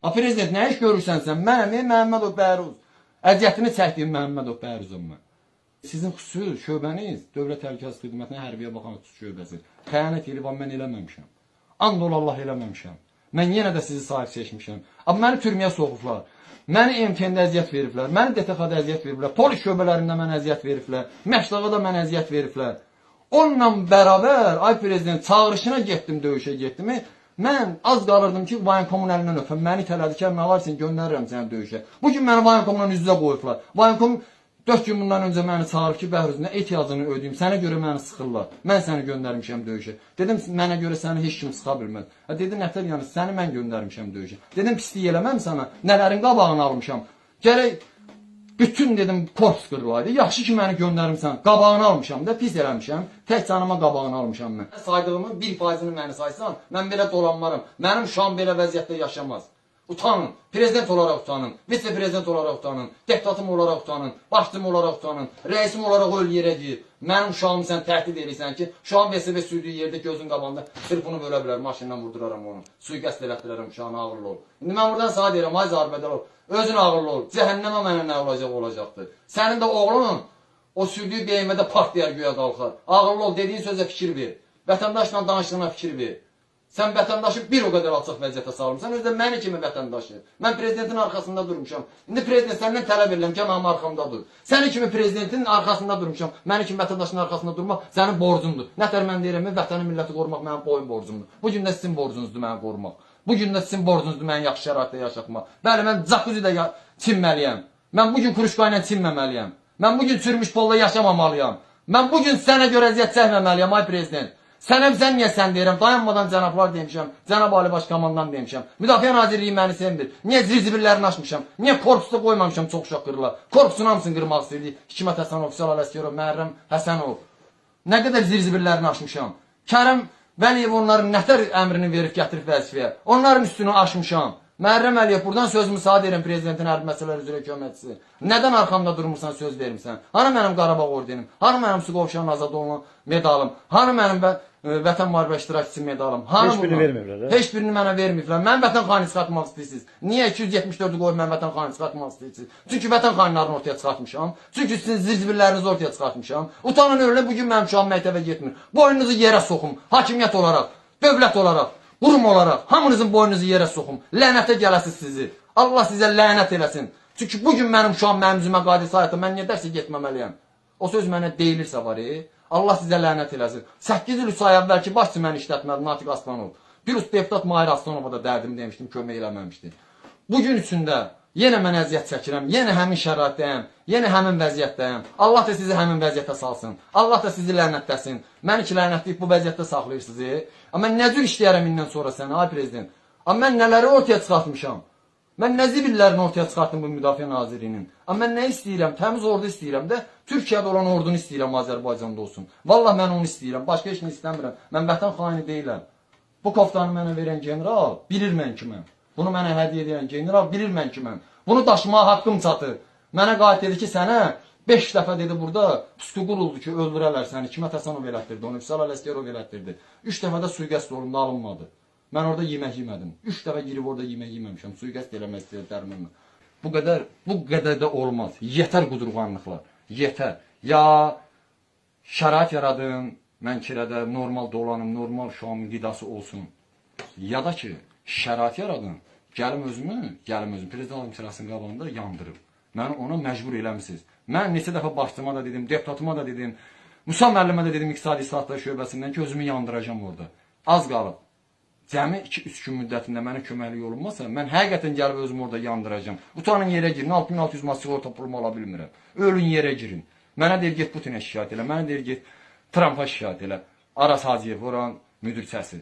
A prezident, nə iş görürsən sən? Mənəm, Məhəmmədov Bəhruz. Əziyyətini çəkdiyim Məhəmmədov Bəhruzam mən. Sizin xüsusi şöbəniz Dövlət Təhlükəsizlik Xidmətinin hərbiyə baxan xüsusi şöbəsi. Xəyanət eləyib, amma mən eləməmişəm. And ol Allah eləməmişəm. Mən yenə də sizi sahib seçmişəm. Amma məni türməyə soxublar. Məni MTN-də əziyyət veriblər, məni DTX-da əziyyət veriblər, polis şöbələrində mənə əziyyət veriblər, Məşdağda mənə əziyyət veriblər. Onunla bərabər, ay prezident, çağırışına getdim, döyüşə getdim. Mən az qalırdım ki, Vayankomun əlindən öpəm. Məni itələdi ki, nə var sən göndərirəm səni döyüşə. Bu gün məni Vayankomla üz-üzə qoyublar. Vayankom 4 gün bundan öncə məni çağırıb ki, Bəhruz, nə ehtiyacını ödəyim, sənə görə məni sıxırlar. Mən səni göndərmişəm döyüşə. Dedim, mənə görə səni heç kim sıxa bilməz. Ha, dedi, nətər yəni səni mən göndərmişəm döyüşə. Dedim, pislik eləməm sana. Nələrin qabağını almışam. Gərək bütün dedim korpus qırılaydı. Yaxşı ki məni göndərmisən. Qabağını almışam da, pis eləmişəm. Tək canıma qabağını almışam mən. Saydığımın 1%-ni məni saysan, mən belə dolanmaram. Mənim uşağım belə vəziyyətdə yaşamaz. Utanın. Prezident olaraq utanın. Vitse-prezident olaraq utanın. Deputatım olaraq utanın. Başçım olaraq utanın. Rəisim olaraq öl yerə gir. Mənim uşağımı sən təhdid edirsən ki, uşağım VSV sürdüyü yerdə gözün qabağında sırf onu bölə bilər, maşından vurduraram onu. Sui-qəsd elətdirərəm uşağını, ağıllı ol. İndi mən buradan sənə deyirəm, ay Zarbədəlov, özün ağıllı ol. Cəhənnəmə mənə nə olacaq olacaqdır. Sənin də oğlunun o sürdüyü BMW-də partlayar göyə qalxar. Ağıllı ol, dediyin sözə fikir ver. Vətəndaşla danışdığına fikir ver. Sən vətəndaşı bir o qədər alçaq vəziyyətə salmısan, özü də məni kimi vətəndaşı. Mən prezidentin arxasında durmuşam. İndi prezident səndən tələb edirəm ki, mənim arxamda dur. Səni kimi prezidentin arxasında durmuşam. Məni kimi vətəndaşın arxasında durmaq sənin borcundur. Nətər mən deyirəm, vətəni, milləti qorumaq mənim boyun borcumdur. Bu gün də sizin borcunuzdur məni qorumaq. Bu gün də sizin borcunuzdur məni yaxşı şəraitdə yaşatmaq. Bəli, mən jacuzzi-də çinməliyəm. Mən bu gün kuruşka ilə çinməməliyəm. Mən bu gün çürümüş polda yaşamamalıyam. Mən bu gün sənə görə əziyyət çəkməməliyəm, ay prezident. Sənə sən niyə sən deyirəm? Dayanmadan cənablar demişəm. Cənab Ali Baş Komandan demişəm. Müdafiə Nazirliyi məni sevmir. Niyə zirzibillərini açmışam? Niyə korpusda qoymamışam çox uşaq qırılar? Korpusun hamısını qırmaq istəyirdi. Hikmət Həsənov, Vüsal Ələsgərov, Məhərrəm Həsənov. Nə qədər zirzibillərini açmışam. Kərəm Vəliyev onların nətər əmrini verib gətirib vəzifəyə. Onların üstünü aşmışam. Məhərrəm Əliyev, buradan sözümü sağ deyirəm prezidentin hərbi məsələlər üzrə köməkçisi. Nədən arxamda durmursan, söz vermirsən? Hanı mənim Qarabağ ordenim? Hanı mənim Su Qovşanın azad olunan medalım? Hanı mənim Vətən müharibə iştirakçısı medalım? Hanı Heç birini bunlar? verməyiblər, hə? Heç birini mənə verməyiblər. Mən vətən xaini çıxartmaq istəyirsiniz. Niyə 274-ü qoyub mən vətən xaini çıxartmaq istəyirsiniz? Çünki vətən xainlərini ortaya çıxartmışam. Çünki sizin zirzibillərinizi ortaya çıxartmışam. Utanın ölün, bugün mənim uşağım məktəbə getmir. Boynunuzu yerə soxum. Hakimiyyət olaraq, dövlət olaraq, qurum olaraq hamınızın boynunuzu yerə soxum. Lənətə gələsiz sizi. Allah sizə lənət eləsin. Çünki bugün mənim uşağım mənim üzümə qadir sayətdə mən niyə dərsə getməməliyəm? O söz mənə deyilirsə var, Allah sizə lənət eləsin. 8 il 3 ay əvvəlki başçı məni işlətmədi Natiq Aslanov. Plus deputat Mahir Aslanova da dərdimi demişdim, kömək eləməmişdi. Bu gün üçün də yenə mən əziyyət çəkirəm, yenə həmin şəraitdəyəm, yenə həmin vəziyyətdəyəm. Allah da sizi həmin vəziyyətə salsın. Allah da sizi lənətləsin. Məni ki lənətləyib bu vəziyyətdə saxlayırsınız. Amma mən nə cür işləyərəm indən sonra sənə, ay prezident? Amma mən nələri ortaya çıxartmışam? Mən nə zibillərini ortaya çıxartdım bu Müdafiə Nazirliyinin. Amma mən nə istəyirəm? Təmiz ordu istəyirəm də. Türkiyədə olan ordunu istəyirəm Azərbaycanda olsun. Vallah mən onu istəyirəm. Başqa heç nə istəmirəm. Mən vətən xaini deyiləm. Bu koftanı mənə verən general bilir mən kiməm. Bunu mənə hədiyyə edən general bilir mən kiməm. Bunu daşımağa haqqım çatır. Mənə qayıt dedi ki, sənə 5 dəfə dedi burada pusqu quruldu ki, öldürərlər səni. Hikmət Həsənov elətdirdi onu, Vüsal Ələsgərov elətdirdi. 3 dəfə də sui-qəsd olundu, alınmadı. Mən orada yemək yemədim. 3 dəfə girib orada yemək yeməmişəm. Sui-qəsd eləmək istəyir dərmanla. Bu qədər, bu qədər də olmaz. Yetər qudurğanlıqlar. Yetər. Ya şərait yaradın, mən kirədə normal dolanım, normal uşağımın qidası olsun. Ya da ki, şərait yaradın, gəlim özümü, gəlim özümü prezident administrasiyasının qabağında yandırım. Məni ona məcbur eləmisiniz. Mən neçə dəfə başçıma da dedim, deputatıma da dedim, Musa müəllimə də dedim İqtisadi İslahatlar şöbəsindən ki, özümü yandıracağam orada. Az qalıb. Cəmi 2-3 gün müddətində mənə köməklik olunmasa, mən həqiqətən gəlib özümü orada yandıracağam. Utanın yerə girin, 6600 manat sığorta pulumu ala bilmirəm. Ölün yerə girin. Mənə deyir get Putinə şikayət elə, mənə deyir get Trumpa şikayət elə. Aras Hacıyev oranın müdirçəsi.